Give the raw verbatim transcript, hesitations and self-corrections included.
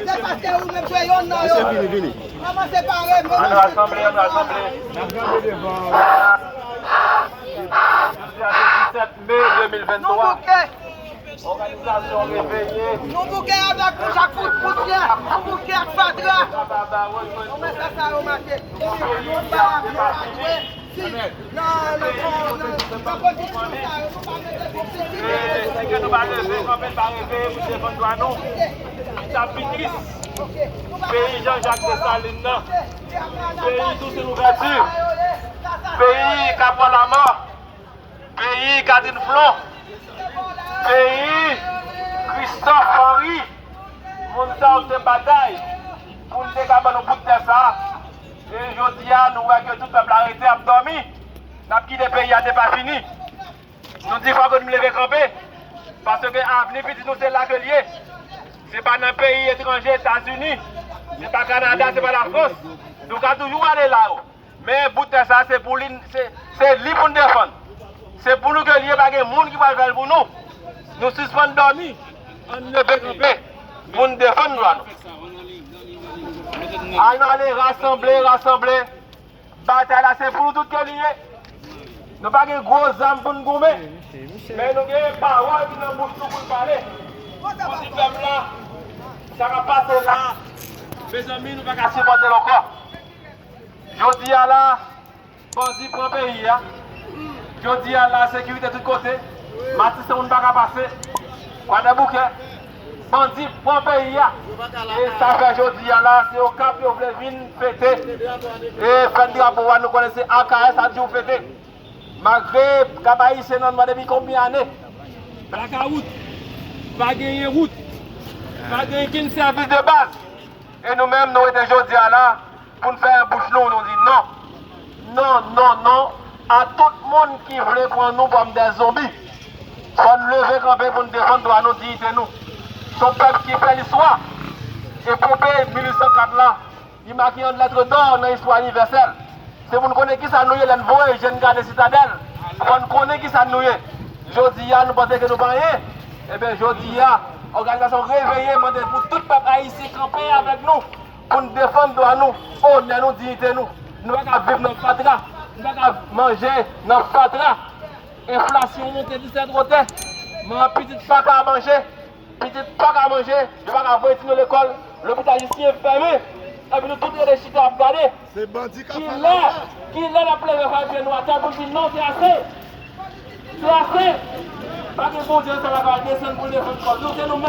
Se paske ou menm se yonn nan yo. Kòmanse pare, kòmanse pare. Ann rasanble, ann rasanble. Jodi a se disèt me de mil venntwa. Nou bouke. Òganizasyon Reveye. Nou bouke avèk wouj ak poud, poud byen. Nou bouke ak fatra. Nou men sa, sa yo make. Nou pa, nou pa jwe. Si, nan, nan, nan, nan kondisyon sa yo, nou pa mete pou pitit. Nèg yo, nou pa leve kanpe, n pa reve pou defann dwa nou. Li t ap pi tris. Peyi Jean Jacques Dessalines nan. Peyi Toussaint Louverture. Peyi Kapwa Lamò. Peyi Catherine Flon. Peyi Christophe Henry. Moun sa yo te batay pou n te ka ban nou bout tè sa. E jodi a, nou wè ke tout pèp la rete ap dòmi. N ap kite peyi a, te pa fini. Nou di fòk nou leve kanpe. Paske avni pitit nou se la ke l ye. Se pa nan peyi etranje, Etazini, se pa Kanada, se pa Lafrans. Nou ka toujou ale la yo. Men bout tè sa, se pou li, se, se li pou n defann. Se pou nou ke l ye, pa gen moun ki pral fè l pou nou. Nou sispann dòmi. Ann leve kanpe pou n defann dwa nou. Ann ale rasanble, rasanble. Batay la se pou nou tout ke li ye. Nou pa gen gwo zam pou n goumen. Men nou gen pawòl ki nan bouch nou pou n pale. Pou di pèp la, sa k ap pase la, mezanmi, nou pa ka sipòte l ankò. Jodi a la, bandi pran peyi a. Jodi a la, sekirite tout kote. Matisan, moun pa ka pase. Kwadèboukè, bandi pran peyi a. E sa fè jodi a la, se Okap yo vle vin fete. E fèt drapo a, nou konnen se A K S a di w fete. Malgre Kap Ayisyen nan nwa depi konbyen ane? Blakawout, pa genyen wout, pa genyen kenn sèvis de baz. E nou menm, nou rete jodi a la pou n fèmen bouch nou, nou di non. Non, non, non a tout moun ki vle pran nou kòm dè zonbi. Fò n leve kanpe pou n defann dwa nou, diyite nou. Se yon pèp ki fè listwa. E ponpe mil uit san kat la, li make yon lèt dò nan istwa inivèsèl. Se pou n konnen kisa nou ye lè n voye je n gade Sitadèl. Fò n konnen kisa nou ye. Jodi a, nou panse ke nou pa anyen. Ebyen, jodi a, òganizasyon Reveye mande pou tout pèp ayisyen kanpe avèk nou, pou n defann dwa nou, onè nou, diyite nou. Nou pa ka viv nan fatra, nou pa ka manje nan fatra. Enflasyon monte disèt wotè, manman pitit pa ka manje, pitit pa ka manje, yo pa ka voye timoun yo lekòl, lopital jis fèmen, epi nou tout rete chita ap gade. Se bandi k ap fè la. Kilè n ap leve fè pye nou atè pou di non, se ase. Se ase. Pa gen Bondye nan syèl la k ap desann pou l defann kòz nou, se nou menm.